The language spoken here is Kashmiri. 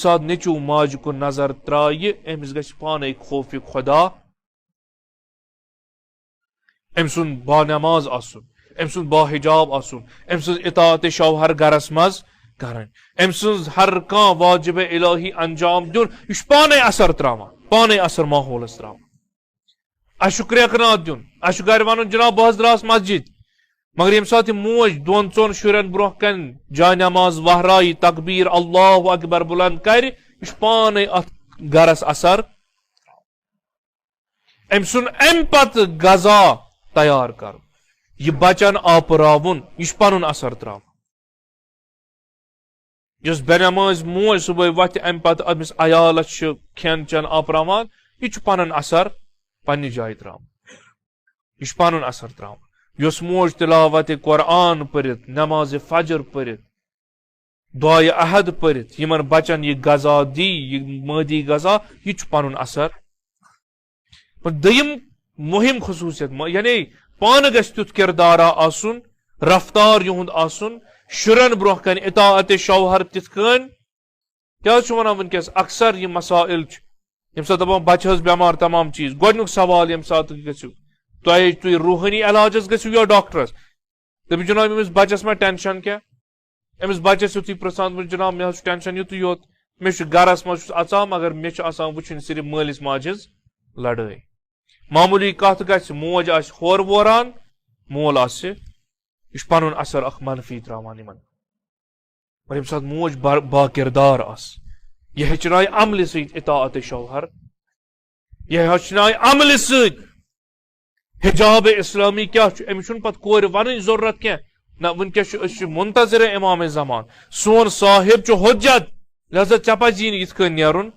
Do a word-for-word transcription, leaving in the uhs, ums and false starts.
ساتہٕ نیٚچوٗ ماجہِ کُن نظر ترٛایہِ، أمِس گژھِ پانے خوف خدا، أمۍ سُنٛد با نماز آسُن، أمۍ سُنٛد با حجاب آسُن، أمۍ سٕنٛز اطاعت شوہر گرس منٛز کرٕنۍ، أمۍ سٕنٛز ہر کانٛہہ واجب الہی انجام دیُن، یہِ چھُ پانے اثر تراوان، پانے اثر ماحولس تراوان۔ اسہِ چھُ کرٛیکھ ناد دیُن، اسہِ چھُ گرِ ونُن، "جناب، بہٕ حظ درٛاس مسجد۔" مگر ییٚمہِ ساتہٕ یہِ موج دۄن ژۄن شُرٮ۪ن برونٛہہ کنہِ جاے نماز وہرایہِ، تکبیر، اللہ اکبر بلند کرِ، یہِ چھُ پانے اتھ گرس اثر۔ أمۍ سُنٛد اَمہِ پتہٕ غذا تیار کرُن، یہِ بچن آپراوُن، یہِ چھُ پنُن اثر تراوان۔ یۄس بے نماز موج صبحٲے وۄتھِ، اَمہِ پتہٕ أمِس عیالس چھُ کھٮ۪ن چٮ۪ن آپراوان، یہِ چھُ پنُن اثر پننہِ جایہِ تراوان۔ یہِ چھُ پنُن اثر تراوان۔ یۄس موج تلاوت قرآن پٔرِتھ، نماز فجر پٔرِتھ، دعایہِ عہد پٔرِتھ یِمن بچن یہِ غذا دی، یہِ مٲدی غذا، یہِ چھُ پنُن اثر۔ اور دوٚیِم مُہِم خصوٗصیت، مہ-، یعنی پانہٕ گژھِ تیُتھ کردارا آسُن، رفتار یِہُنٛد آسُن، شُرٮ۪ن برونٛہہ کنہِ اطاعت شوہر تِتھ کٔنۍ۔ کیٛاہ چھُ ونان وٕنکیٚس اکثر یہِ مسائل چھِ، ییٚمہِ ساتہٕ دپان بچہِ حظ بٮ۪مار، تمام چیٖز، گۄڈٕنیُک سوال ییٚمہِ ساتہٕ گٔژھِو، تۄہہِ، تُہۍ روحٲنی علاجس گٔژھِو یا ڈاکٹرس؟ دٔپِو، "جناب، أمِس بچس ما ٹینشن کینٛہہ؟" أمِس بچس یُتھُے پرژھان، دٔپِو، "جناب، مےٚ حظ چھُ ٹینشن یُتُے یوت، مےٚ چھُ گرس منٛز چھُس اژان، مگر مےٚ چھُ آسان وٕچھُن صرف مٲلِس ماجہِ ہٕنٛز لڑٲے۔" معموٗلی کتھ گژھِ، موج آسہِ ہورٕ ووران، مول آسہِ، یہِ چھُ پنُن اثر اکھ منفی تراوان یِمن۔ اور ییٚمہِ ساتہٕ موج با-، باکردار آسہِ، یہِ ہیٚچھنایہِ عملہِ سۭتۍ اطاعت شوہر، یہِ ہیٚچھنایہِ عملہِ سۭتۍ حجاب اسلامی کیٛاہ چھُ، أمِس چھُنہٕ پتہٕ کورِ ونٕنۍ ضروٗرت کینٛہہ۔ نہ، وٕنکیٚس چھُ، أسۍ چھِ منتظر امام زمان، سون صاحب چھُ حجت، لہذا ژےٚ پزی نہٕ یِتھ کٔنۍ نیرُن۔